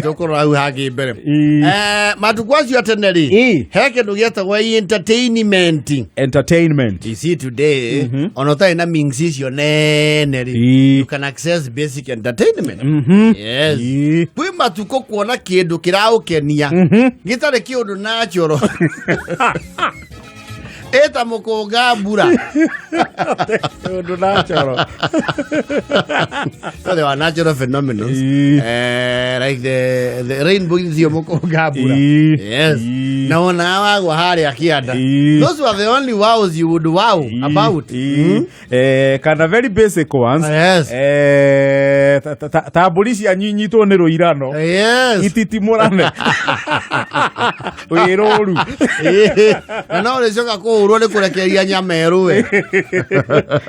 Tũkũrora hau hangĩ mbere. Matukũ acio tene rĩ, he kĩndũ gĩetagwo entertainment. Entertainment. You see today, ona ũtarĩ na means icio nene rĩ, you can access basic entertainment. Yes. Kwĩ matukũ kuona kĩndũ kĩraũkenia gĩtarĩ kĩũndũ natural ĩta mũkũnga mbura. Ũndũ natural. So there were natural phenomena, like the rainbow icio mũkũnga mbura. Yes. Na wona wagwa harĩa kĩanda, those were the only wows you would wow about. Kana very basic ones. Ta mbũri cianyu inyitwo nĩ rũirano, ititimũrane wĩrũru. Na no rĩcoka kũhũrwo nĩ kũrekereria nyama ĩrũe.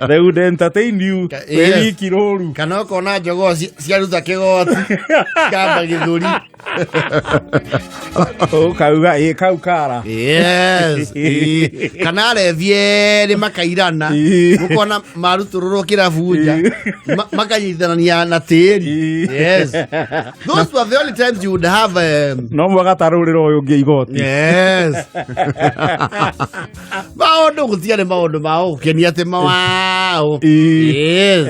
They would entertain you wĩ wiki rũru. Kana ũkona njogoo ciaruta kĩgoti cikamba gĩthũri. Ũkauga ĩ kau kara. Yes. Kana arevi erĩ makairana, mũkona marutũrũrwo kĩrabu nja, makanyitanania na tĩri. Yes, those were the only times you would have No mwega tarũrĩra ũyũ ũngĩ igoti. Yes, maũndũ gũtiarĩ maũndũ ma gũkenia atĩ mawaũ. Yes.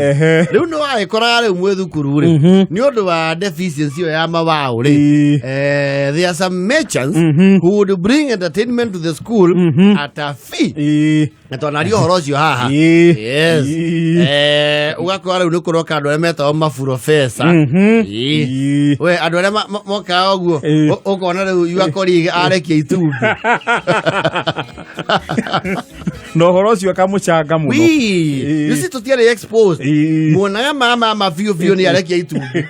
Rĩu nĩ wagĩkoraga rĩu mwĩ thukuru rĩ, nĩ ũndũ wa deficiency ĩyo ya mawaũ rĩ, there are some merchants who would bring entertainment to the school at a fee. Na twanaria ũhoro ũcio haha. Yes. Ũgakora rĩu nĩ kũroka andũ arĩa metagwo maburobesa. We andũ arĩa mokaga ũguo, ũkona rĩu your colleague arekia itumbĩ. Na ũhoro ũcio akamũcanga mũno. Wii, you see tũtiarĩ exposed. Muonaga mama biũ biũ nĩ arekia itumbĩ.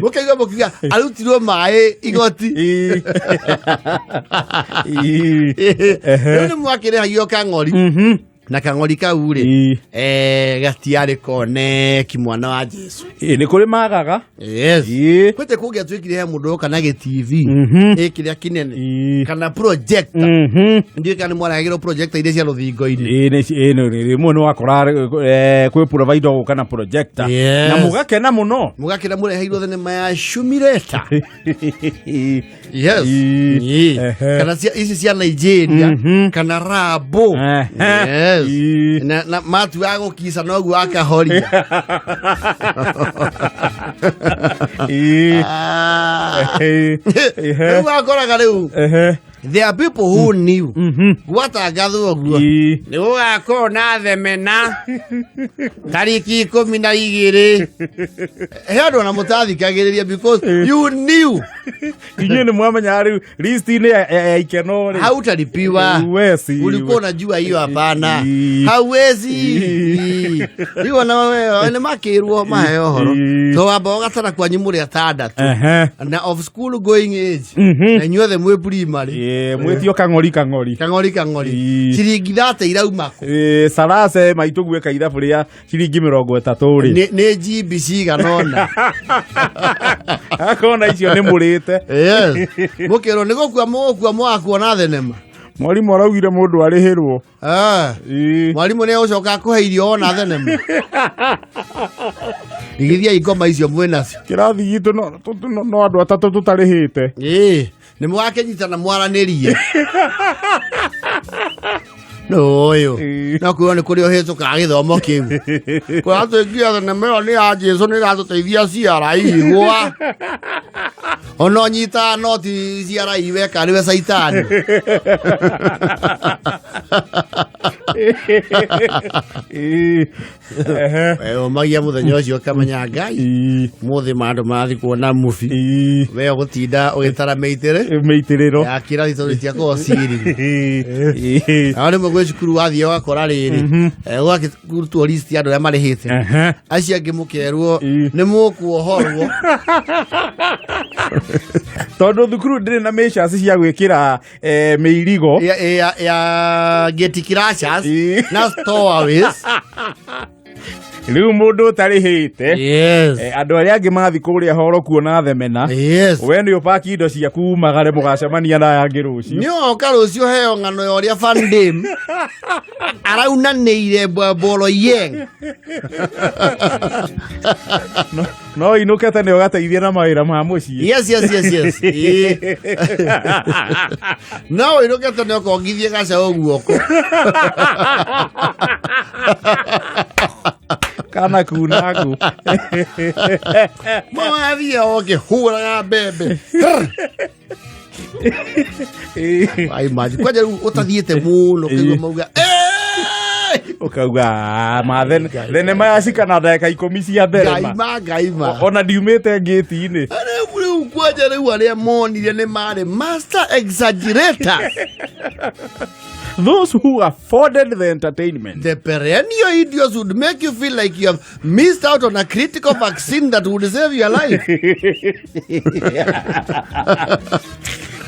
Mũkaigua mũkiuga arutirwo maĩ igoti. Rĩu nĩ mwakĩrĩhagio kang'ori, na kang'ori kau rĩ, gatiarĩ koneki mwana wa Jesu. Ĩ, nĩ kũrĩ magaga. Yes. Kwĩte kũngĩatuĩkire he mũndũ oka na gĩ-TV kĩrĩa kĩnene kana projector. Ndiũĩ kana nĩ mwarehagĩrwo projector iria cia rũthingo-inĩ. Ĩ, rĩmwe nĩ wakora kwĩ provider ũgũka na projector, na mũgakena mũno. Mũgakena mũreheirwo thenema ya Shumireta. Yes. Kana ici cia Nigeria kana Rabo. Yes. Na matuaga gũkica noguo akahoria. Ah. Rĩu wakoraga rĩu there are people who knew gwatangathwo ũguo nĩ gũgakorwo na themena tariki 12, he andũ ona mũtathikagĩrĩria because you knew. Inyuĩ nĩ mwamenya rĩu list-inĩ ya ikeno rĩ, Hautalipiwa. Huwezi. Ulikuwa unajua hiyo hapana. Hauwezi. Rĩu ona wewe nĩ makĩrwo maheo ũhoro, to wamba ũgatara kwanyu mũrĩ atandatũ na of school going age, na inyuothe mwĩ primary. Ĩ, mwĩtio kang'ori kang'ori. Kang'ori kang'ori. Ciringi 30 irauma kũ? Ĩ, sarase maitũ gwĩka ithabu rĩa ciringi 30 rĩ, Nĩ GB cigana ũna. Akona icio nĩ mũrĩte. Yes. Mũkĩrwo nĩ gũkua mũgũkua mwakuona thenema. Mwarimũ araugire mũndũ arĩhĩrwo. Ah. Mwarimũ nĩ egũcoka akũhe irio wona thenema. Rigithiai ngoma icio mwĩ nacio. Kĩrathi gitũ no andũ atatũ tũtarĩhĩte. Ĩĩ, nĩ mũgakĩnyitana mwaranĩrie ũyũ. No kwĩrwo nĩ kũrĩ ũhĩtũkaga gĩthomo kĩu kũratuĩkia thenema ĩyo nĩ ya Jesu, nĩ ĩratũteithia ciara igwa ona ũnyitaga noti ciara iweka nĩwe caitani. We ũmagia mũthenya ũcio ũkamenya Ngai mũthĩ ma andũ marathiĩ kuona mubi, we ũgũtinda ũgĩtara mĩitĩrĩ mĩitĩrĩro ya kĩrathi tondũ itiakorwo ciri. Nao rĩmwe gwĩ cukuru wathiĩ ũgakora rĩrĩ, gũgakĩrutwo list ya andũ arĩa marĩhĩte, acio angĩ mũkerwo nĩ mũkuohorwo. Tondũ thukuru ndĩrĩ na measures cia gwĩkĩra mĩirigo ya gate crashers na stowaways. Rĩu mũndũ ũtarĩhĩte, Yes. Andũ arĩa angĩ mathiĩ kũrĩa horo kuona themena, Yes. we nĩ ũpaki indo ciaku umagare mũgacemania na aya angĩ rũciũ. Nĩ oka rũciũ heo ng'ano ya ũrĩa Van Dam araunanĩire bolo yeng. No inũke tene ũgateithia na mawĩra ma mũciĩ. Yes. Ĩĩ. No ũinũke tene ũkongithie gacaũ guoko. Kana kuna ngũ. Mawathiĩ ũkĩhũraga mbembe. Ai maji kwanja rĩu ũtathiĩte mũno ũkaigua mauga "Eh!" Ũkauga "Ah, ma thenema yacika na ndagĩka 10 cia mbere ma." Ngaima ngaima. Ona ndiumĩte ngĩti-inĩ. Rĩu kwanja rĩu arĩa monire nĩ marĩ master exaggerator. Those who afforded the entertainment. The perennial idiots would make you feel like you have missed out on a critical vaccine that would save your life.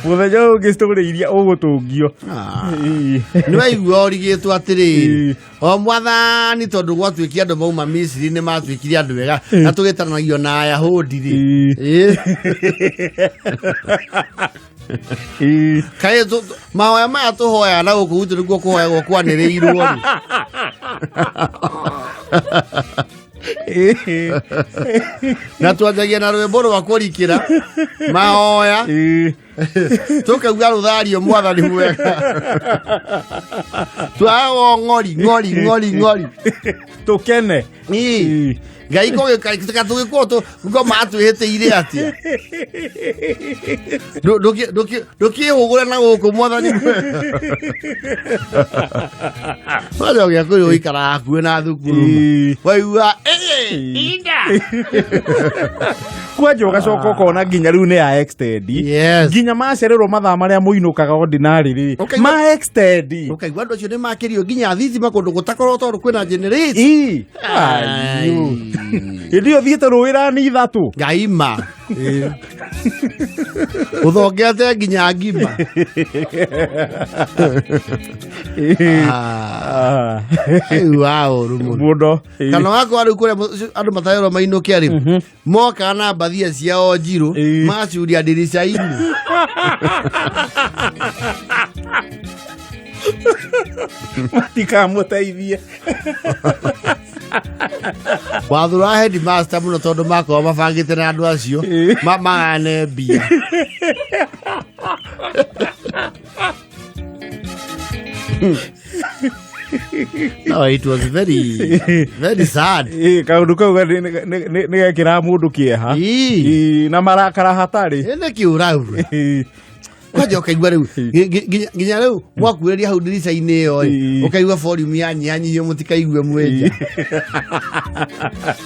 Mũthenya ũyũ ũngĩ story iria ũgũtũngio. Nĩ waigua ũrigĩtwo atĩrĩrĩ, Ĩĩ. o mwathani, tondũ gwatuĩkia andũ mauma Misiri nĩ matuĩkire andũ ega na tũgĩtanagio na Ayahudi rĩ. Ĩĩ. Ĩĩ. Ĩĩ. Kaĩ mahoya maya tũhoyaga na gũkũ gwitũ nĩkuo kũhoyagwo kwanĩrĩirwo rĩ? Ĩĩ. Na twanjagia na rwĩmbo rwa kũrikĩra mahoya, Ĩĩ. tũkauga rũthario mwathani mwega, twagwo ng'ori ng'ori ng'ori ng'ori. Tũkene. Ĩĩ. Ĩĩ. Ngai kũgĩka tũgĩkorwo ngo matwĩhĩtĩire atĩa? Ndũkĩhũgũre na gũkũ mwathani mwega. Wanja ũgĩa kũrĩ ũikaraga hakuhĩ na thukuru. Ĩĩ. Waigua "Ĩĩ, inda." Kwanja ũgacoka ũkona nginya rĩu nĩ ya extend. Yes. Nginya macererwo mathaa marĩa mũinũkaga ordinary rĩ, ma extend. Ũkaigua andũ acio nĩ makĩrio nginya thitima kũndũ gũtakorwo tondũ kwĩna generator. Ĩ. Ayu. Hĩndĩ ĩyo thiĩte rũĩ rani 3. Ngaima ũthongete nginya ngima. Ah. Rĩu wa ũru mũno. Mũno. Kana wakwa rĩu kũrĩa andũ matarerwo mainũke rĩ, mokaga na mbathia ciao njirũ, magacuria ndirica-inĩ. Matikamũteithie. Wathura headmaster mũno tondũ makorwo mabangĩte na andũ acio magane mbia. No, it was very very sad. Ĩ, kaũndũ kau nĩ gekĩraga mũndũ kĩeha. Ĩ. Ĩ, na marakara hatarĩ. Ĩ, nĩkĩ ũraura? Ĩ. Kwanja ũkaigua rĩu nginya rĩu mwakuĩrĩria hau ndirica-inĩ ĩyo ĩ, ũkaigua volume yanyihanyihio mũtikaigue mwenja,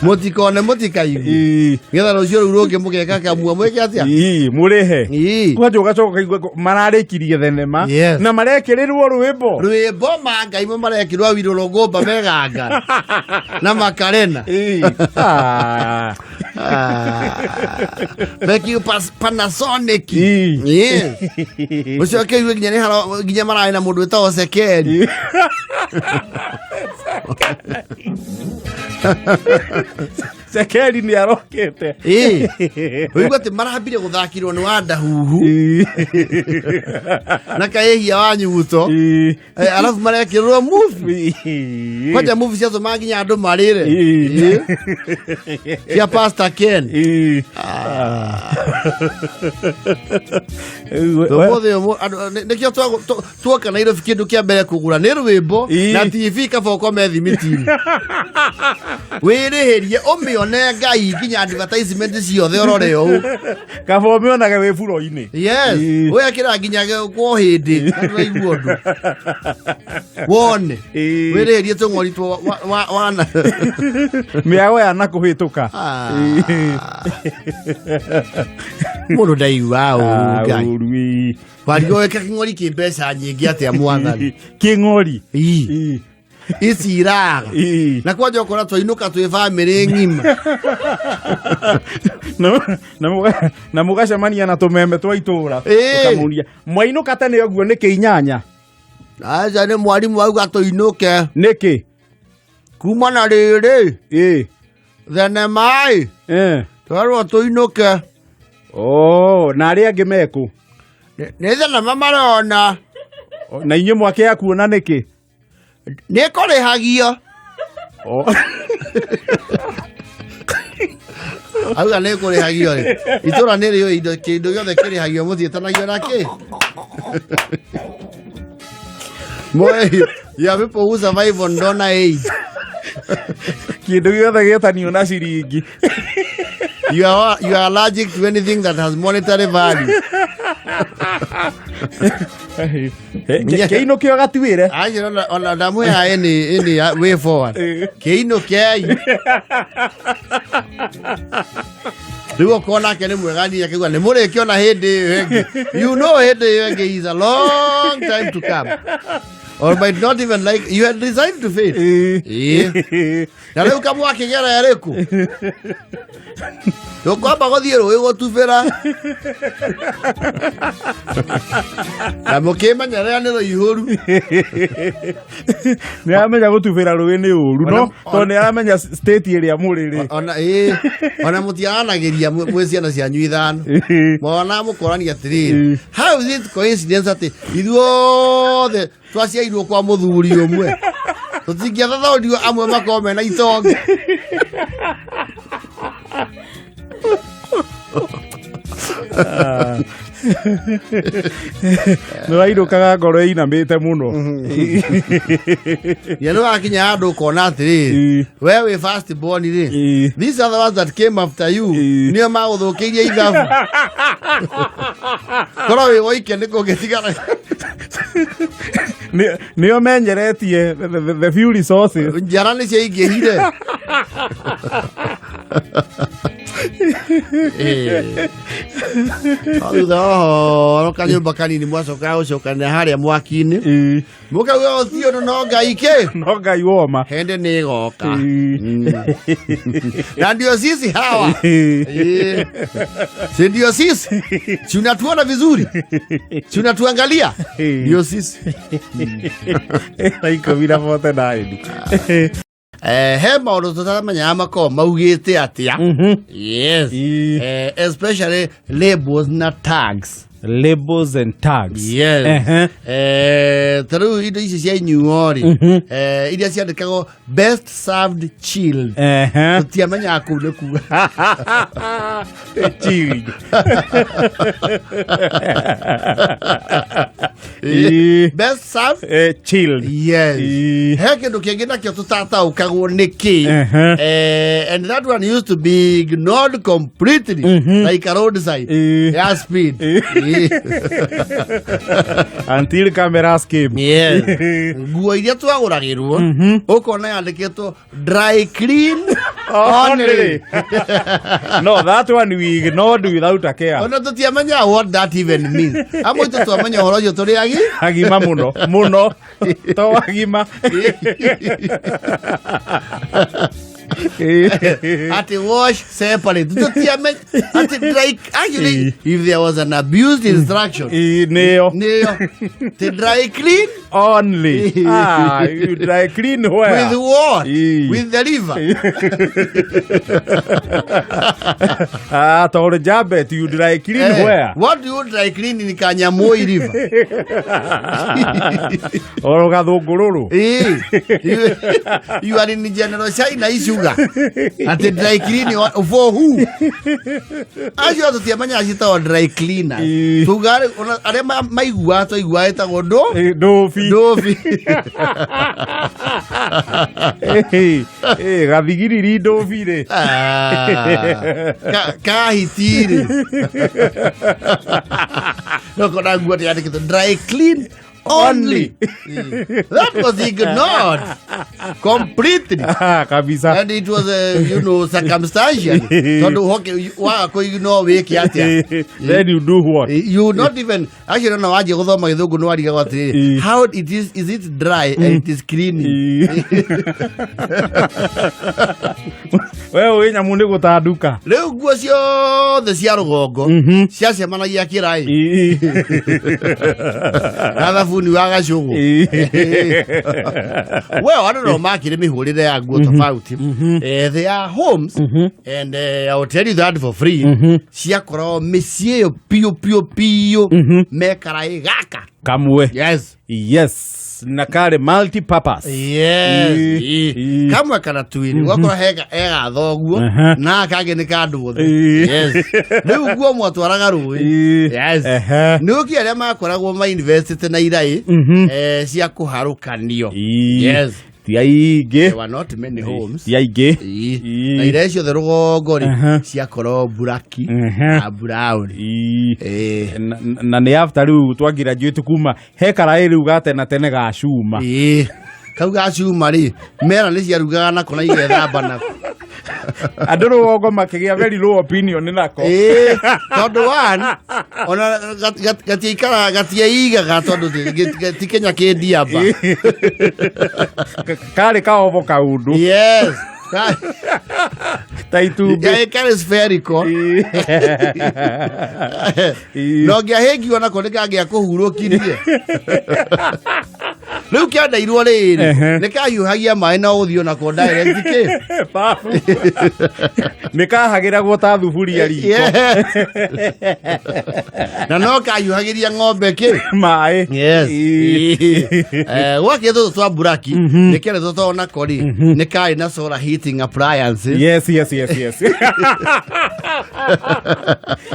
mũtikone, mũtikaigue, nĩgetha rũciũ rũu rũngĩ mũgeka kamua mwĩke atĩa? Ĩ, mũrĩhe. Ĩ. Kwanja ũgacoka ũkaigua mararĩkirie thenema na marekĩrĩrwo rwĩmbo. Rwĩmbo ma ngai mo marekĩrwo wirũrũngũmba meganga na makarena. Ĩ. Ah. Mekio Panasonic. Ĩ. Yes. Ũcoke ũigue nginya nĩ haro nginya mararĩ na mũndũ wĩtagwo Sekeri. Sekeri nĩ arokĩte. Ĩ. Ũigua atĩ marambire gũthakirwo nĩ Wandahuhu na Kaĩhia wa Nyuguto. Ĩ. Alafu marekĩrwo movie. Ĩ. Kwanja movie ciatũmaga nginya andũ marĩre. Ĩ. Ĩ. Cia Pastor Ken. Ĩ. Ũmũthĩ ũyũ nĩkĩo tuoka Nairobi kĩndũ kĩa mbere kũgũra nĩ rwĩmbo Ĩ. na TV kaba ũkome thimiti-inĩ wĩrĩhĩrie ũmĩone Ngai nginya advertisement ciothe ũrore ũũ. Kaba ũmĩonage wĩ buro-inĩ. Yes. Ĩ. Wekĩra nginya kwa hĩndĩ na ndũraigua ũndũ wone. Ĩ. Wĩrĩhĩrie tũng'ori twa wana. Mĩago ya na kũhĩtũka. Ah. Mũndũ ndaigua ũru Ngai. Ũru, ĩ. Warigwo wĩke kĩng'ori kĩ mbeca nyingĩ atĩa mwathani? Kĩng'ori. Ĩ. Ĩ. Ici iraga. Ĩ. Na kwanja ũkora twainũka twĩ bamĩrĩ ng'ima. Na mũgacemania na tũmeme twa itũra. Ĩ. Ũkamũria mwainũka tene ũguo nĩkĩ 8? Aca, nĩ mwarimũ auga tũinũke. Nĩkĩ? Kuma na rĩrĩ thenema ĩ twerwo tũinũke. Oh, na arĩa angĩ mekũ? Nĩ thenema marona. Oh, na inyuĩ mwakĩaga kuona nĩkĩ? Nĩ kũrĩhagio. Oh. Auga nĩ kũrĩhagio rĩ, itũra nĩ rĩũĩ indo kĩndũ gĩothe kĩrĩhagio mũthiĩtanagio na kĩ. Moe, you have people who survive on donor aid. Kĩndũ gĩothe gĩetanio na ciringi. You are allergic to anything that has monetary value. Kĩinũkĩo gatuĩre. Aje ona ndamwĩra any way forward. Kĩinũkei. Rĩu okorwo nake nĩ mwega niĩ akĩigua nĩ mũrĩkĩona hĩndĩ ĩyo ĩngĩ. You know hĩndĩ ĩyo ĩngĩ is a long time to come. Or might not even like you had resigned to fate. Ĩĩ. Na rĩu kamwakĩgera ĩrĩkũ? Tũkwamba gũthiĩ rũĩ gũtubĩra. Na mũkĩmenyerera nĩ rũihũru. Nĩ aramenya gũtubĩra rũĩ nĩ ũru no tondũ nĩ aramenya state ĩrĩa mũrĩ rĩ. Ona ĩĩ, ona mũtiaranagĩria mwĩ ciana cianyu ithano. Mwana mũkorania atĩrĩrĩ, how is it coincidence atĩ ithuothe twaciarirwo kwa mũthuri ũmwe? Tũtingĩathathaũrirwo amwe makorwo mena itonga. Nĩ wainũkaga ngoro ĩinamĩte mũno. Ya nĩ wakinya handũ ũkona atĩrĩrĩ, we wĩ first born rĩ, these are the ones that came after you, nĩo magũthũkĩirie ithabu. Korwo wĩ woike nĩ kũngĩtigana. Nĩo menyeretie the few resources. Njara nĩ ciaingĩhire. Ĩĩ. No thutha wa ũhoro kanyũmba kanini mwacokaga gũcokanĩra harĩa mwaki-inĩ, mũkauga ũthiĩ ũndũ no Ngai kĩ. No Ngai woma. Hĩndĩ nĩ ĩgoka. Na ndio sisi hawa. Ĩĩ. Si ndio sisi? Si unatuona vizuri? Si unatuangalia? Ndio sisi. Na 10:49. He maũndũ tũtamenyaga makoragwo maugĩte atĩa. Yes. Especially labels na tags. Labels and tags. Yes. Ta rĩu indo ici cia inyuo rĩ, iria ciandĩkagwo "best served chilled", tũtiamenyaga kũu nĩ kuga. Chilled. Best served Chilled. Yes. He kĩndũ kĩngĩ nakĩo tũtataũkagwo nĩ kĩ. And that one used to be ignored completely, like a road sign ya speed. Until cameras came. Yes. Nguo iria twagũragĩrwo ũkona yandĩkĩtwo "dry clean only". No, that one we ignored without a care. Ona tũtiamenyaga what that even means. Amwe itũ twamenya ũhoro ũcio tũrĩ agi agima mũno mũno to agima. Ati "wash separate", tũtiamenya ati dry. Actually, if there was an abused instruction, Nĩyo. Nĩyo ti "dry clean only". Ah, you dry clean where? With what? With the river? Ah, tondũ Jabet, you dry clean where? What do you dry clean in Kanyamoi River? Oro gathũngũrũrũ. You are in General China Sugar. Ati dry clean for who? Acio tũtiamenyaga ciĩtagwo dry cleaner. Tuga arĩa maiguaga twaiguaga ĩtagwo ndũ Ndũbi. Ndũbi. Gathigiriri ndũbi rĩ. Ah, kahiti rĩ, nokona nguo yandĩkĩtwo "dry clean only". That was ignored completely. Ah, kabisa. And it was circumstantial, tondũ hoke waga kũ-ignore wĩke atĩa? Then you do what? You not even actually ona wanjia gũthoma gĩthũngũ nĩ warigagwo atĩrĩrĩ, how it is it dry and it is cleaning? We ũĩ nyamũ nĩ gũtanduka. Rĩu nguo ciothe cia rũgongo ciacemanagia kĩraĩ na thabuni. thabuni wa gacũgũ. Well, andũ no makĩrĩ mĩhũrĩre ya nguo tofauti. There are homes, and I will tell you that for free, ciakoragwo mĩciĩ ĩyo piũ piũ piũ mekaraĩ gaka. Kamwe. Yes. Yes, na karĩ multi purpose. Yes. Ii. Kamwe kana twĩrĩ, ũgakora hega egathoguo na kangĩ nĩ ka andũ othe. Yes, rĩu nguo mwatwaraga rũĩ. Yes. Nĩ ũki arĩa makoragwo mainvestĩte na iraĩ cia kũharũkanio. Yes. Ti aingĩ. There were not many homes. Ti aingĩ. Na iraĩ ciothe rũgongo rĩ, ciakorwo buraki na brown. Na nĩ after rĩu twa graduate kuma he karaĩ rĩu ga tene tene ga cuma. Ĩĩ. Kau ga cuma rĩ, mera nĩ ciarugaga nako na igethamba nako. Andũ rũgongo makĩgĩa very low opinion nako. Ĩĩ, tondũ one ona gatiaikara, gatiaigaga, tondũ ti Kenya kĩndiamba. Karĩ kaobo kaundu. Yes. Ta itumbĩ. Karĩ spherical. Na ũngĩahĩngio nako nĩ kangĩakũhurũkirie. Rĩu kĩandairwo rĩrĩ, nĩ kahiũhagia maĩ na ũthiĩ onako direct kĩ. Babu nĩ kahagĩragwo ta thuburia riko. Yes. Na no kahiũhagĩria ng'ombe kĩ. Maĩ. Yes. Gwakĩ tũtũ twa buraki nĩ kĩaretwo tondũ nako rĩ, nĩ karĩ na solar heating appliances. Yes,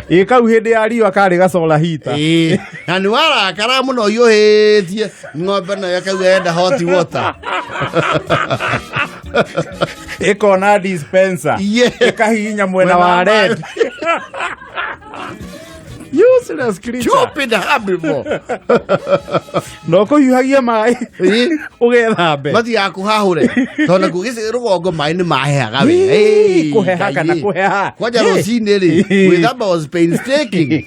ĩ kau hĩndĩ ya riũa karĩ gacola hita. Ĩĩ. Na nĩ warakara mũno hiũhĩtie ng'ombe nayo ĩkauga enda hot water. Ĩkona dispenser, ĩkahihinya mwena wa red. Useless creature. Stupid herbivore. No kũhiũhagia maĩ ũgethambe. Matigakũhahũre tondũ nakuo gĩci rũgongo maĩ nĩ maheaga we. Ĩĩ, kũheha kana kũheha. Kwanja rũcinĩ rĩ, gwĩthamba was painstaking.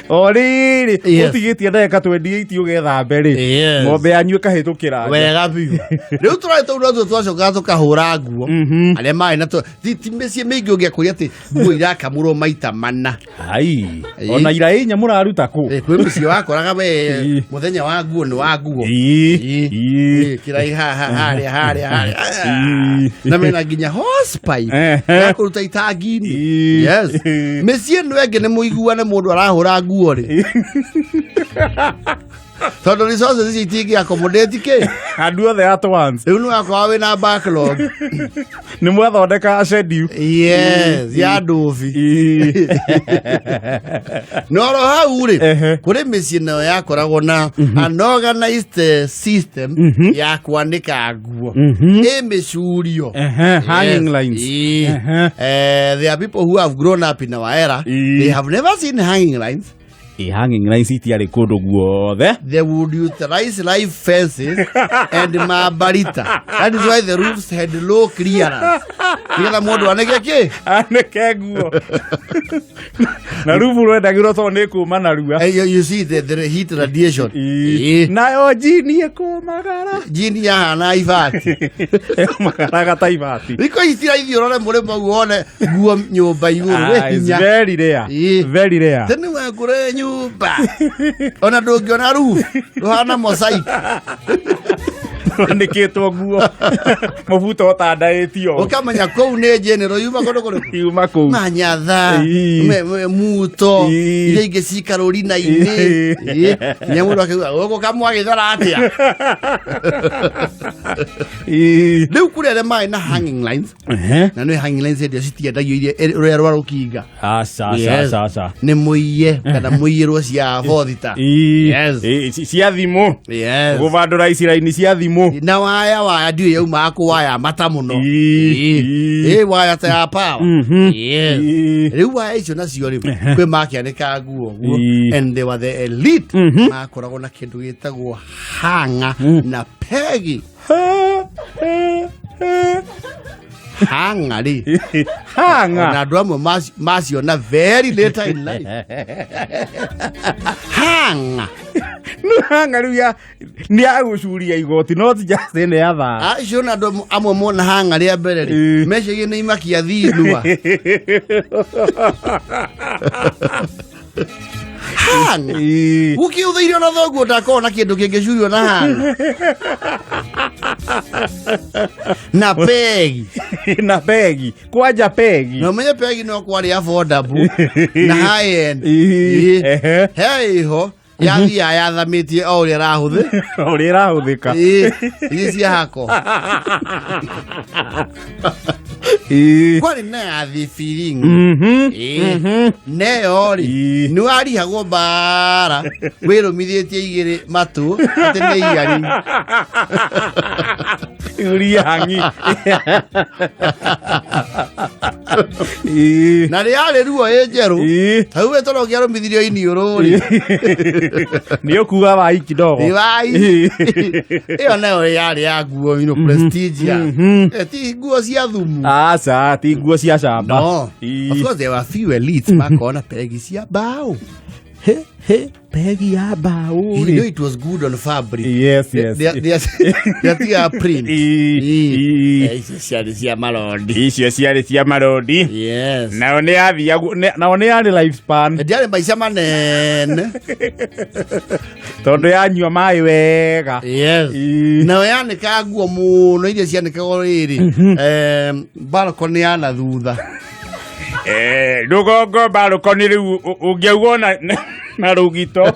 O rĩrĩ, ũtigĩtie ndagĩka 28 ũgethambe rĩ, ng'ombe yanyu ĩkahĩtũkĩra nja. Wega biũ. Rĩu tũrarĩ tũu notuo twacokaga tũkahũra nguo arĩa marĩ na ti mĩciĩ mĩingĩ ũngĩakũria atĩ nguo irakamũrwo maita mana. Ai, ona ira inya mũraruta kũ? Kwĩ mũciĩ wakoraga we mũthenya wa nguo nĩ wa nguo. Kĩrai haha harĩa harĩa harĩa. Na mena nginya hosepipe ya kũruta itangi-inĩ. Yes. Mĩciĩ ĩno ĩngĩ nĩ mũiguane mũndũ arahũra nguo rĩ, tondũ resources ici itingĩ accommodate kĩ. Andũ othe at once. Rĩu nĩ wakorwo wĩna backlog. Nĩ mwathondeka schedule. Yes, ya ndũbi. No oro hau rĩ, kũrĩ mĩciĩ nayo yakoragwo na an organized system ya kwanĩka nguo ĩ mĩcurio. Hanging lines. There are people who have grown up in our era, they have never seen hanging lines. Ĩ, hanging lines itiarĩ kũndũ guothe. They would utilize live fences and mabarita. That is why the roofs had low clearance, nĩgetha mũndũ anĩke kĩ. Anĩke nguo na rubu rwendagĩrwo tondũ nĩ kũma narua. You see the heat radiation. Nayo jini ĩkũmagara. Jini yahana ibati. Ĩkũmagaraga ta ibati. Thikũ ici ti raithi ũrore mũrĩmo ũguo wone nguo nyũmba igũrũ. Ah, it's Hinya. very rare. Very rare. Tene wekũre nyũmba ona ndũngĩona roof rũhana mosaic. Rwanĩkĩtwo nguo mũbuto ũtandaĩtio. Ũkamenya kũu nĩ general yuma kũndũ kũrĩkũ. Yuma kũu. Manyatha, muto, iria ingĩ cikarũrina-inĩ. Nginya mũndũ akiuga gũkũ kamwagĩthara atĩa. Rĩu kũrĩ arĩa marĩ na hanging lines, na nĩ hanging lines hĩndĩ ĩyo citiendagio iria rũrĩa rwa rũkinga. Aca, aca. Yes. Aca, aca. Nĩ mũiye kana mũiyĩrwo cia bothita. Yes. Cia thimũ. Yes. Gũbandũra ici raini cia thimũ. Na waya ndiũĩ yaumaga kũ, waya mata mũno. Ĩ waya ta ya power. Yes. Rĩu waya icio nacio rĩ, kwĩ makĩanĩka nguo ũguo, and they were the elite, makoragwo na kĩndũ gĩtagwo hanga na pegi. Hanga rĩ, Hanga. Ona andũ amwe maciona very later in life. Hanga. Nĩ hanga rĩu ya nĩ ya gũcuria igoti, not just ĩno ya thaa. Acio na andũ amwe mona hanga rĩa mbere rĩ, mecirie nĩ imakia thinua. Hanga Ũkĩũthĩire ona thoguo ndakorwo na kĩndũ kĩngĩcurio na hanga na pegi. Na pegi kwanja pegi. Na ũmenye pegi no kwarĩ affordable na high end. Ĩĩ. He ĩho yathiaga yathamĩtie o ũrĩa ĩrahũthĩ Ũrĩa ĩrahũthĩka. Ĩĩ, iria cia hako. Kwarĩ na ya thibiringi. Ĩĩ. Neyo rĩ, nĩ warihagwo mbara wĩrũmithĩtie igĩrĩ matũ atĩ nĩ iyari. Uriangi. Na rĩarĩ ruo ĩ njerũ. Hau we tondũ ũngĩarũmithirio iniũrũ rĩ, Nĩ ũkuga wai kidogo. Wai. Ĩyo nayo yarĩ ya nguo prestigious. Ti nguo cia thumu. Aca, ti nguo cia camba. No. Of course there were few elites makona pegi cia mbaũ. He, he, pegi ya mbaũ You rĩ. know it was good on fabric. Yes. Ndiatigaga print. Icio ciarĩ cia marondi. Icio ciarĩ cia marondi. Yes. Nao nĩ yathiagwo nao nĩ yarĩ life span. Ndiarĩ maica manene. Tondũ yanyua maĩ wega. Yes. Nayo yanĩkaga nguo mũno iria cianĩkagwo rĩrĩ balcony ya na thutha. Rũgongo balcony rĩu ũngĩaugwo na rũgito.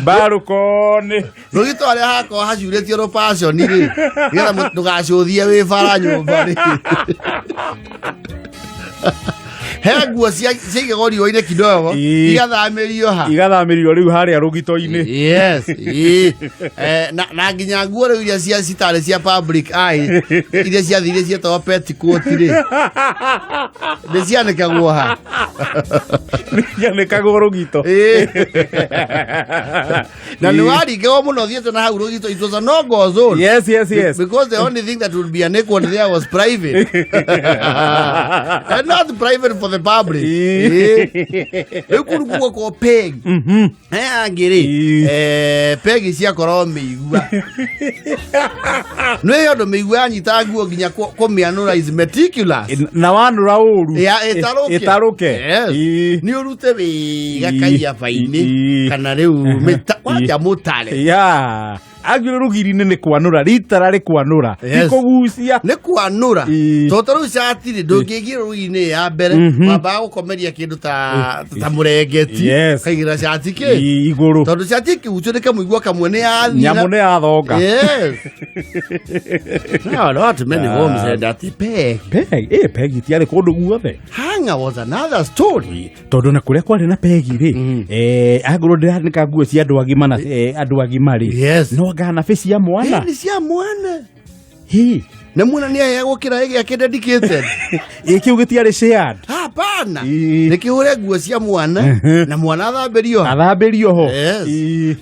Balcony. Rũgito harĩa hakorwo hacurĩtio rũbaconi rĩ, nĩgetha ndũgacũthie wĩ bara nyũmba rĩ. He nguo ciaigagwo riũa-inĩ kidogo, igathamĩrio ha? Igathamĩrio rĩu harĩa rũgito-inĩ. Yes. Ĩĩ. Na nginya nguo rĩu iria citarĩ cia public eye, iria ciathire cietagwo petticoat rĩ, nĩ cianĩkagwo ha? Cianĩkagwo rũgito. Ĩĩ. Na nĩ waringagwo mũno thiĩte na hau rũgito, it was a no-go zone. Yes. Because the only thing that would be an equal there was private. And not private for the public. Rĩu kũu kuo kwa peg. Angĩ rĩ, pegi ciakorwo mĩigua. Nĩ ũndũ mĩigua yanyita nguo nginya kũmĩanũra is meticulous. Na wanũra ũru. Ya, ĩtarũke. Ĩtarũke. Yes. Nĩ ũrute wĩga kaiaba-inĩ, kana rĩu kwanja mũtare. Ya. Angĩ rũgiri-inĩ nĩ kwanũra, ritara rĩ kwanũra. Ti kũgucia. Nĩ kwanũra. Tondũ ta rĩu cati rĩ, ndũngĩigĩra rũgiri-inĩ ya mbere, wambaga gũkomeria kĩndũ ta mũrengeti. Yes. Ũkaigĩra cati kĩ? Igũrũ. Tondũ cati ĩkĩgucio nĩ kamũigua kamwe nĩ yathira. Nyamũ nĩ yathonga. Yes. No, not many homes had that peg. Peg, peg itiarĩ kũndũ guothe. Hanger was another story. Tondũ na kũrĩa kwarĩ na pegi rĩ, angorwo ndĩranĩka nguo cia andũ agima na, andũ agima rĩ, Yes. no anga nabi cia mwana. Nĩ cia mwana. Hĩ. Na mwana nĩ aheagwo kĩraĩ gĩake dedicated. Ĩ, kĩu gĩtiarĩ shared. Hapana. Nĩ kĩhũre nguo cia mwana, na mwana athambĩrio ho. Athambĩrio ho. Yes.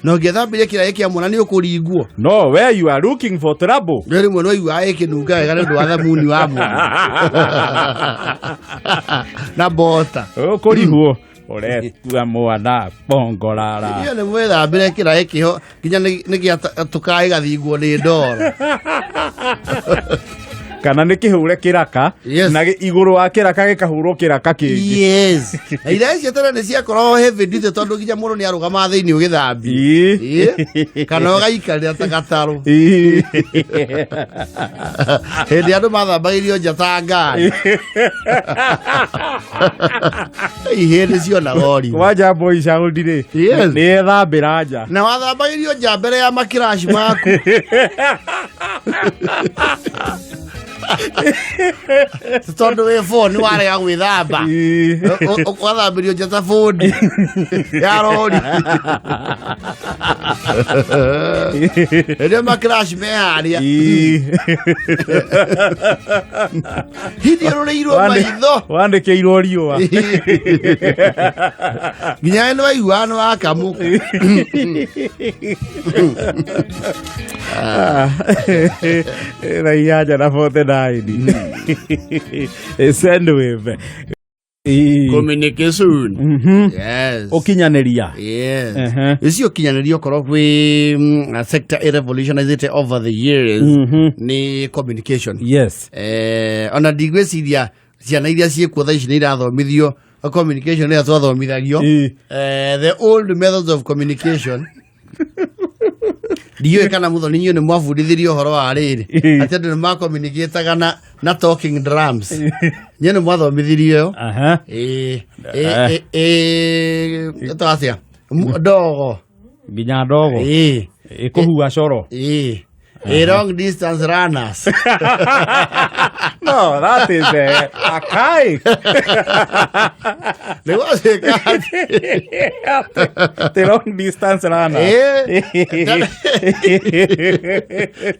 Na ũngĩthambĩria kĩraĩ kĩa mwana nĩ ũkũringwo. No, where you are looking for trouble. Rĩu rĩmwe no iguaga ĩkĩnunga wega nĩ ũndũ wa thamuni wa mwana. Na bota. Ũkũrihwo. Ũretua mwana bongorara. Iyo nĩ mwĩthambĩre kĩraĩ kĩho nginya nĩ gĩatũkaga ĩgathingwo nĩ ndoro. Kana nĩ kĩhũre kĩraka, Yes. na igũrũ wa kĩraka gĩkahũrwo kĩraka kĩngĩ. Yes. Na iraĩ cia tene nĩ ciakoragwo heavy duty tondũ nginya mũndũ nĩ arũgamaga thĩinĩ ũgĩthambia. Ĩĩ. Ĩĩ. Kana ũgaikarĩra ta gatarũ. Ĩĩ. Hĩndĩ andũ mathambagĩrio nja ta ngari. Ihĩndĩ cionaga ũrimũ. Kwanja boy child rĩ, Yes. nĩ ethambĩra nja. Na wathambagĩrio nja mbere ya makiraci maku. Tondũ wĩ phone warega gwĩthamba. Wathambĩrio nja ta bundi ya rori. Rĩrĩa makiraci me harĩa. Hithiũrũrĩirwo maitho. Wandĩkĩirwo riũa. Nginya nĩ waiguaga nĩ wakamũka. Thaa inyanya na 49. Sendwave. Communication. Yes. Ũkinyanĩria. Yes. Ehe. Icio ũkinyanĩria okorwo kwĩ sector revolutionized over the years nĩ communication. Yes. Ona ndigwĩciria ciana iria ciĩkuo thaa ici nĩ irathomithio Communication ĩrĩa twathomithagio, the old methods of communication, ndiũĩ kana mũthoni inyuĩ nĩ mwabundithirio ũhoro wa rĩrĩ, atĩ andũ nĩ makomunicataga na talking drums. Inyuĩ nĩ mwathomithirio ĩyo? Aha. Ĩĩ, ĩĩ, ĩĩ, ĩtagwo atĩa? Ndogo. Nginya ndogo. Ĩĩ. Ĩkũhua coro. Ĩĩ. A long distance runners. No, that is archaic. Nĩ gwatuĩka The long distance runner.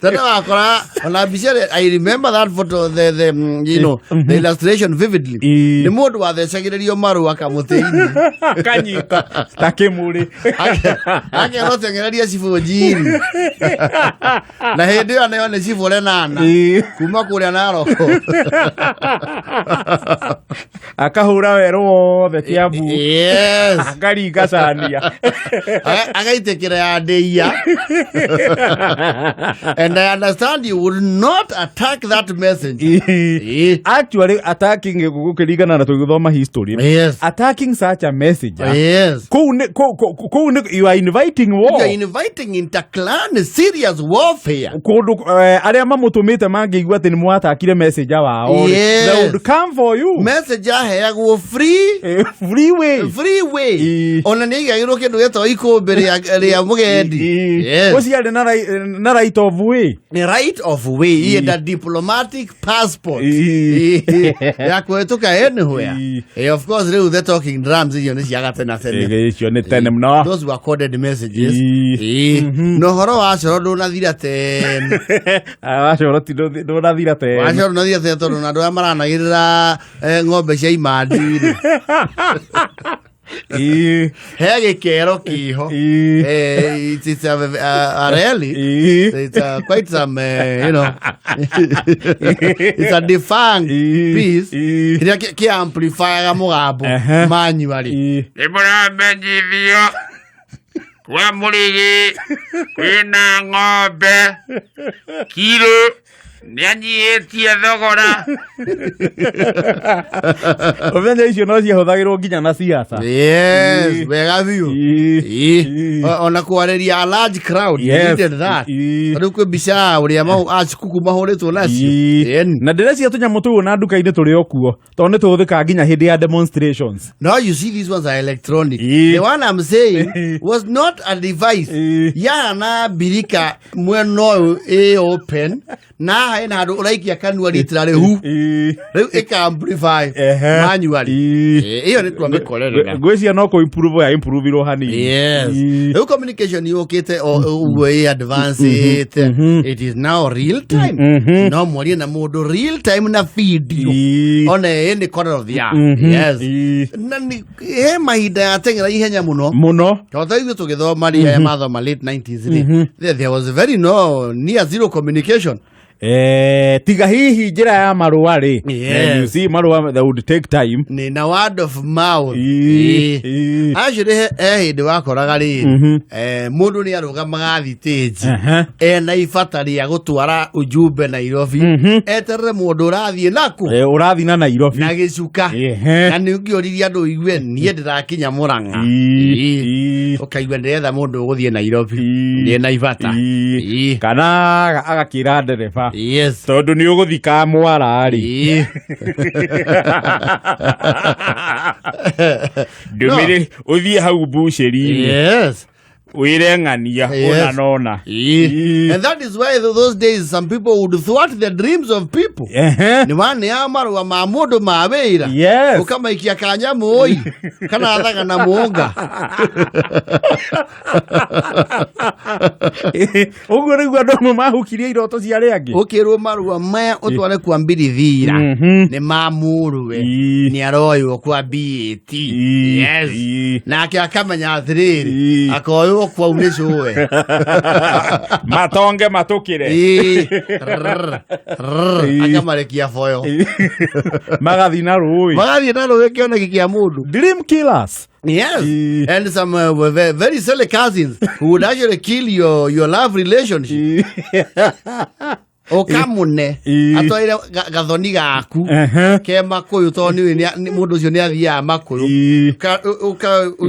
Tena wakora ona mbica ĩrĩa- I remember that photo, the you know the illustration vividly. Nĩ mũndũ wathecagĩrĩrio marũa kamũtĩ-inĩ. Kanyita ta kĩmũrĩ. Akerwo teng'ereria cibũ njiri, na hĩndĩ ĩyo nayo nĩ cibũ renana kuma kũrĩa Naroko. Akahũra werũ wothe Kiambu. Akaringa cania. Agaitĩkĩra ya ndĩia, and I understand you would not attack that message. Actually, attacking, gũkĩringana na tũgĩthoma history, attacking such a message kũu nĩ kũu nĩ you are inviting war. You are inviting interclan serious warfare. Kũndũ arĩa mamũtũmĩte mangĩigua atĩ nĩ mwatakire messenger wao rĩ, they would come for you. Message aheagwo free. Free way. Free way. Ona nĩ aigagĩrwo kĩndũ gĩtagwo ikũmbĩ rĩa mũgendi. Ũcio arĩ na right of way. Nĩ right of way. Ienda diplomatic passport ya kũhĩtũka anywhere. Of course, rĩu the talking drums icio nĩ cia gatene tene. Icio nĩ tene mũno. Those were coded messages. Na ũhoro wa coro ndũnathira tene. Wacoro ti ndũnathira tene. Wa coro ndũnathira tene, tondũ na andũ arĩa maranagĩrĩra ng'ombe cia imandi rĩ, he gĩkero kĩho. It's a rally. It's quite some, it's a defunct piece kĩrĩa kĩ amplifyaga mũgambo manually. Nĩ mũramenyithio kwa mũrĩgĩ kwĩna ng'ombe kiro nĩanyihĩtie thogora. Ũmenye icio no ciahũthagĩrwo nginya na siasa. Yes, wega biũ. Ona kwarĩria a large crowd, you needed that. Rĩu kwĩ mbica ya ũrĩa acikuku mahũrĩtwo nacio. Ĩni. Na ndĩreciria tũnyamũ tũu na nduka-inĩ tũrĩ o kuo, tondũ nĩ tũhũthĩkaga nginya hĩndĩ ya demonstrations. Now you see, these ones are electronic. The one I'm saying was not a device. Yahana birika mwena ũyũ ĩ open, na haha ĩna handũ ũraikia kanua literally hu. Rĩu ĩka amplify manually. Ĩyo nĩ twamĩkorerera. Ngwĩciria no kũ improve ya improveirwo hanini. Rĩu communication yũkĩte o ũguo ĩ advance. It is now real time. No mwarie na mũndũ real time na video. Ona ĩ nĩ corner of the earth. Na nĩ he mahinda yateng'era ihenya mũno. Mũno. Tondũ ithuĩ tũgĩthoma rĩ, aya mathoma late 90s rĩ, there was very no near zero communication. Tiga hihi njĩra ya marũa rĩ. You see, marũa, they would take time. Nĩ na word of mouth. Actually, he hĩndĩ wakoraga rĩrĩ, mũndũ nĩ arũgamaga thitĩnji ena ibata rĩa gũtwara ujumbe Nairobi, eterere mũndũ ũrathiĩ naku. Ũrathiĩ na Nairobi. Na gĩcuka. Na nĩ ũngĩoririe andũ ũigue niĩ ndĩrakinya Mũrang'a. Ũkaigua ndĩretha mũndũ ũgũthiĩ Nairobi, ndĩ na ibata. Kana agakĩra ndereba tondũ nĩ ũgũthiĩ Kamwara rĩ, ndũmĩrĩri ũthiĩ hau mbucĩri-inĩ, wĩre ng'ania ũna nona. And that is why those days some people would thwart the dreams of people. Nĩ waneaga marũa ma mũndũ ma wĩra, ũkamaikia kanyamũ ĩ kana thaga na mũnga. Ũguo nĩguo andũ amwe mahukirie iroto cia arĩa angĩ. Ũkĩrwo marũa maya ũtware kwa mbirithira nĩ ma mũrũwe, nĩ aroywo kwa BAT. Nake akamenya atĩrĩrĩ, akoywo kwau nĩ cũwe. Matonge matũkĩre. Rrrr, rrrr, akamarekia boyo. Magathiĩ na rũĩ. Magathiĩ na rũĩ, kĩoneki kĩa mũndũ. Dream killers. And some were very, very silly cousins who would actually kill your love relationship. Ũkamũne atwarire gathoni gaku ke makũyũ, tondũ nĩũĩ mũndũ ũcio nĩ athiaga makũyũ.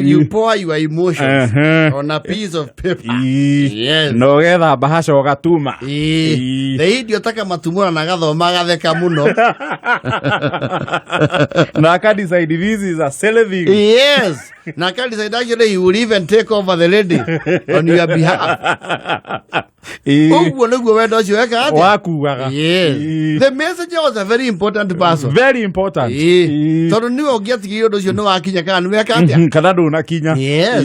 You pour your emotions on a piece of paper. Yes. Na ũgetha mbahaca ũgatuma. The idiot akamatumũra na agathoma, agatheka mũno. Na aka decide this is a silly thing. Yes, na aka decide actually he will even take over the lady on your behalf. Ũguo nĩguo wendo ũcio weka atĩa? Wakuaga. Yes. The messenger was a very important person. Very important. Tondũ nĩwe ũngĩatigĩire ũndũ ũcio nĩ wakinya kana nĩ weka atĩa. Kana ndũnakinya. Yes.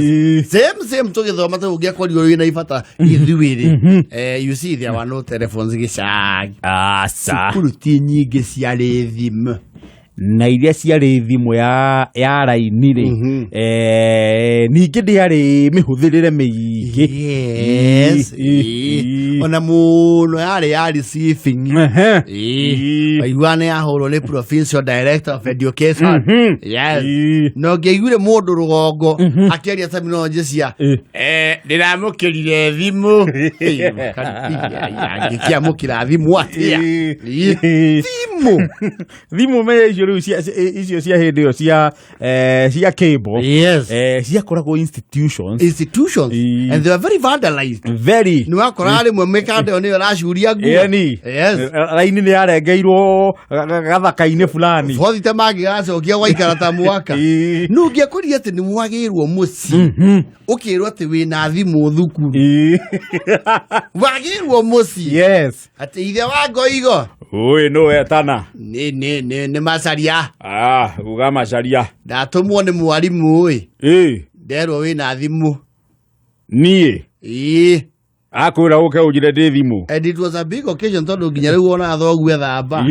Same same tũgĩthoma, tũ ũngĩakorirwo wĩna ibata ithuĩ-rĩ, you see, there were no telephones gĩcagi. Aca. Cukuru ti nyingĩ ciarĩ thimũ. Na iria ciarĩ thimũ ya raini rĩ, ningĩ ndĩarĩ mĩhũthĩrĩre mĩingĩ. Ona mũno yarĩ ya receiving. Waigua nĩ yahũrwo nĩ provincial director of education. Yes. Na ũngĩaiguire mũndũ rũgongo akĩaria terminology cia ndĩramũkĩrire thimũ, ngĩkĩamũkĩra thimũ atĩa? Thimũ. Thimũ me icio rĩu icio cia hĩndĩ ĩyo cia cable, ciakoragwo institutions. Institutions. And they were very vandalized. Very. Nĩ wakoraga rĩmwe mĩkanda ĩyo nĩyo ĩracuria nguo. Yani raini nĩ yarengeirwo gathaka-inĩ fulani. Bothite mangĩgacokia gwaikara ta mwaka. Nĩ ũngĩakorire atĩ nĩ mwagĩrwo mũciĩ, ũkĩrwo atĩ wĩna thimũ thukuru, wagĩrwo mũciĩ atĩ ithe wa ngoigo. Ũĩ nũ wetana? Nĩ Macaria. Ah, uga Macaria. Ndatũmwo nĩ mwarimũ ĩ, nderwo wĩna thimũ. Niĩ? Ĩĩ. Akwĩra ũke ũnjĩre ndĩ thimũ? And it was a big occasion, tondũ nginya rĩu ona thoguo ethamba.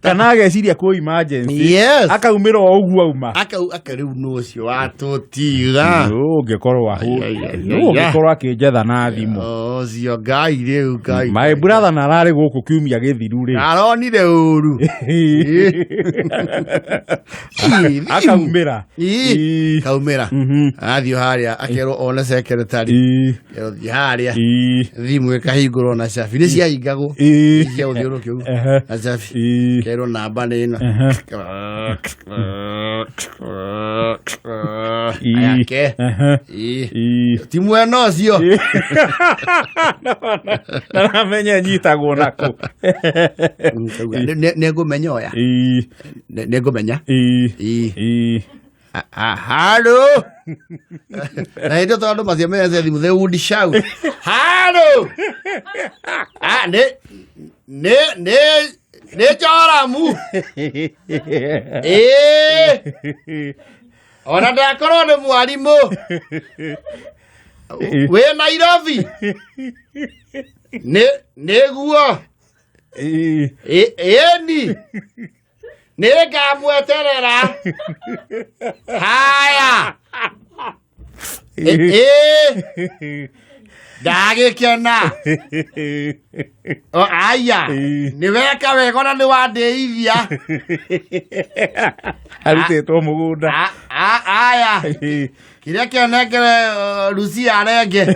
Kana ageciria kwĩ emergency. Akaumĩra o ũguo auma. Akau aka rĩu nũ ũcio watũtiga? Nũ ũngĩkorwo Ai, ai, ai, nũ ai, ũngĩkorwo akĩnjetha na thimũ? Ũcio Ngai rĩu, Ngai. My brother na ararĩ gũkũ kiumia gĩthiru rĩ. Aronire ũru. Akaumĩra. Kaumĩra. Athiĩ harĩa akerwo one secretary. Kerwo thiĩ harĩa. Thimũ ĩkahingũrwo na cabi. Nĩ ciahingagwo. Cia ũthiũrũrũkio ũguo. Na cabi. Kerwo namba nĩ ĩno. Ayake. Ti mwena ũcio. Naramenya nyitagwo nako. Nĩ ngũmenya oya. Nĩ ngũmenya. Halo. Na hĩndĩ ĩyo tondũ andũ matiamenyete thimũ, they would shout. Halo. Ah, nĩ Joramu. Ĩĩ. Ona ndakorwo nĩ mwarimũ. Wĩ Nairobi. Nĩ nĩguo. Ĩni. Nĩ ngamweterera. Haya. Ĩ. Ndagĩkena. O, aya. Nĩ weka wega ona nĩ wandĩithia. Arutĩtwo mũgũnda. Aya. Kĩrĩa kĩonengere Lucia arenge.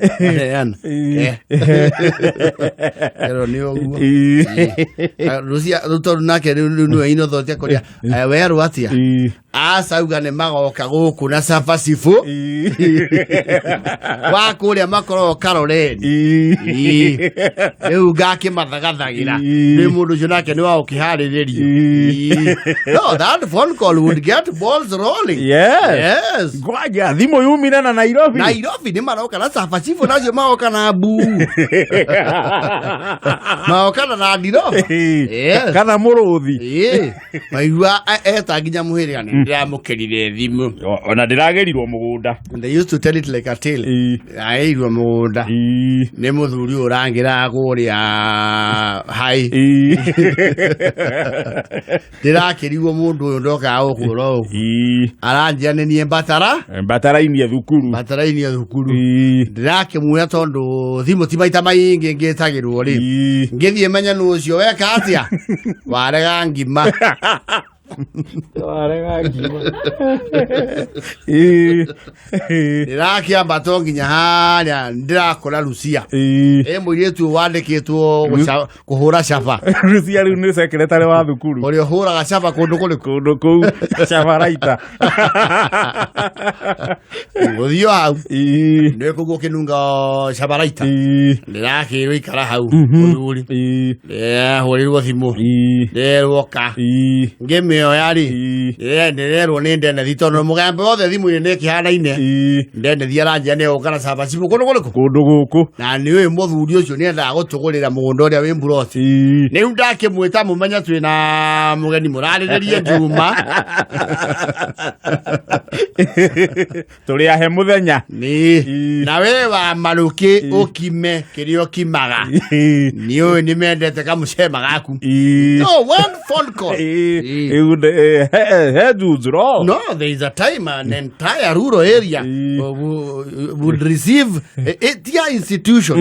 Aheana. Ero nĩ ũguo. Lucia rĩu tondũ nake rĩu rĩu nĩwe inothoti akũrĩa werwo atĩa? Aca, auga nĩ magoka gũkũ na cabaci wa kũrĩa makoragwo Karoreni. Rĩu ngakĩmathagathagĩra. Rĩu mũndũ ũcio nake nĩ wa gũkĩharĩrĩrio. No, that phone call would get balls rolling. Yes. Ngwanja thimũ yumire na Nairobi. Nairobi nĩ maroka na cabaci nacio, magoka na mbuu, magoka na Land Rover. Yes. Kana mũrũthi. Ĩĩ. Maigua eta nginya mũhĩrĩga, nĩ ndĩramũkĩrire thimũ. Ona ndĩragĩrirwo mũgũnda. And they used to tell it like a tale. Aĩirwo mũgũnda nĩ mũthuri ũyũ ũrangĩraga kũrĩa hai. Ndĩrakĩrigwo mũndũ ũyũ ndokaga gũkũra ũguo. Aranjĩra nĩ niĩ mbatara Mbatarainie thukuru. Mbatarainie thukuru. Ndĩrakĩmuoya tondũ thimũ ti maita maingĩ ngĩtagĩrwo rĩ. Ngĩthiĩ menye nũ ũcio weka atĩa warega ngima. Warega ngima. Ĩĩ. Ndĩrakĩambata o nginya harĩa ndĩrakora Lucia. Ĩĩ. Ĩ mũirĩtu wandĩkĩtwo kũhũra caba. Lucia rĩu nĩ secretary wa thukuru. Ũrĩa ũhũraga caba kũndũ kũrĩkũ? Kũndũ kũu cabaraita. Gũthiĩ o hau. Ĩĩ. Nĩ kũguo kĩnunga cabaraita. Ĩĩ. Ndĩrakĩrwo ikara hau mũthuri. Ĩĩ. Ndĩrahũrĩrwo thimũ. Ĩĩ. Ndĩrerwo ka. Ĩĩ. Ngĩmĩoya rĩ. Ĩĩ. Ndĩrerwo nĩ ndenethi tondũ mũgambo wothe thimũ-inĩ nĩ ĩkĩhanaine. Ĩĩ. Ndenethi aranjia nĩ egũka na cabaci kũndũ kũrĩkũ? Kũndũ gũkũ. Na nĩ ũyũ mũthuri ũcio nĩ endaga gũtũgũrĩra mũgũnda ũrĩa wĩ mburoti. Ĩĩ. Rĩu ndakĩmwĩta mũmenya twĩ na mũgeni mũrarĩrĩrie Juma. Tũrĩ ahe mũthenya. Nĩ Ĩĩ. na we wa marũkĩ ũkime kĩrĩa ũkimaga. Ĩĩ. Nĩ ũĩ nĩ mendete kamũcema gaku. Ĩĩ. No one phone call. Ĩĩ. Ĩĩ. Rĩu he njuthuro. No, there is a time an entire rural area Ĩĩ. would receive tia institution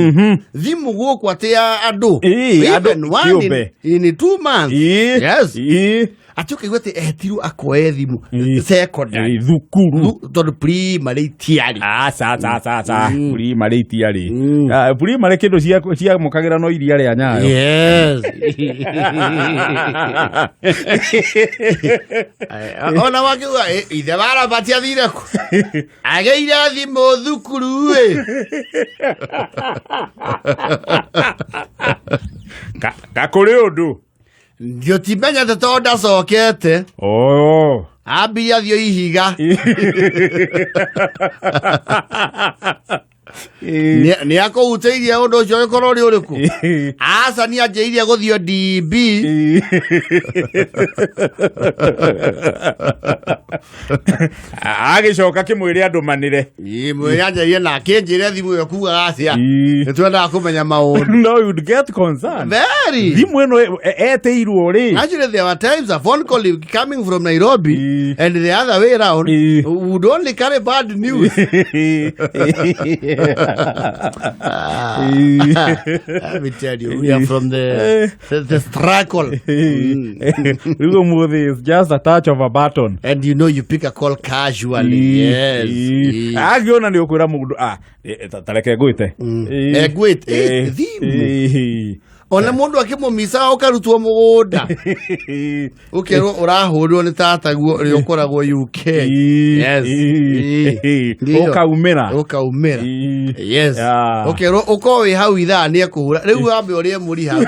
thimũ gũkũ atĩ ya andũ Ĩĩ, andũ even one kĩũmbe. in 2 months. Ĩĩ. Yes. Ĩĩ. Atĩ ũkaigua atĩ etirwo akoe thimũ Ĩĩ. secondary. Ĩĩ, thukuru. Tondũ primary itiarĩ. Aca aca aca aca primary itiarĩ. Ah, primary kĩndũ ciamũkagĩra no iria rĩa Nyayo. Yes. Ona wakiuga ithe wa Robert athire kũ? Agĩire thimũ thukuru ĩ. Ka kũrĩ ũndũ. Ndiũtimenyete tondũ ndacokete. Oh. Ambia thiĩ ihiga. Nĩ akũhutĩirie ũndũ ũcio ũgĩkorwo ũrĩ ũrĩkũ? Aca nĩ anjĩrĩirie gũthiĩ DB. Agĩcoka kĩmwĩre andũ manĩre. Ĩ, mwĩre anjĩrĩrie na akĩnjĩre thimũ ĩyo kugaga atĩa. Ĩĩ. Nĩ twendaga kũmenya maũndũ. No, you'd get concerned. Very. Thimũ ĩno etĩirwo rĩ. Actually, there were times a phone call coming from Nairobi and the other way round would only carry bad news. Let me tell you, we are from the struggle. Rĩu ũmũthĩ is just a touch of a button. And you know, you pick a call casually. Yes. Angĩona nĩ ũkwĩra mũndũ, "Ah, tareke ngwĩte." Ngwĩte. Thimũ. Ona mũndũ akĩmũmica ũkarutwo mũgũnda. Ũkerwo ũrahũrwo nĩ tataguo ũrĩa ũkoragwo UK. Yes. Ndio. Ũkaumĩra. Ũkaumĩra. Yes. Ũkerwo ũkorwo wĩ hau ithaa nĩ ekũhũra. Rĩu wambe ũrĩe mũri hau.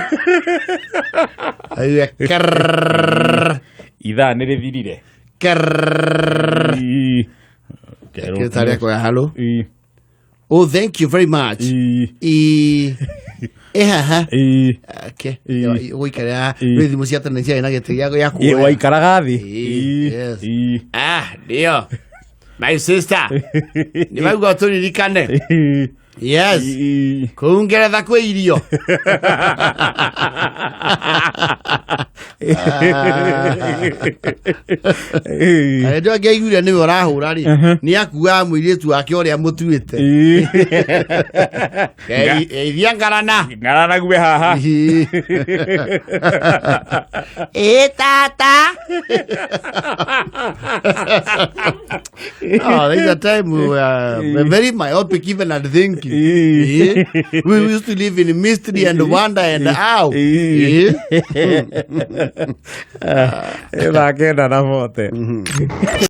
Aigue krrrr, Ithaa nĩ rĩthirire. krrrr. Kĩtarĩ kuoya hello. Oh, thank you very much. Haha. Okay. Ũgũikara rĩu thimũ cia tene ciarĩ na gĩtĩ gĩa kuoya. Waikaraga thĩ. Yes. Ah, ndio. My sister. Nĩ maigua tũririkane. Yes. Kũu Ngeretha kwĩ irio. Andũ angĩ aiguire nĩwe ũrahũra rĩ, nĩ akuaga mũirĩtu wake ũrĩa mũtuĩte. Geithia ngarana. Ngaranague haha. Ĩ tata. Oh, there's a time we were very myopic even at thinking. We used to live in mystery and wonder and how. Thaa 9:40.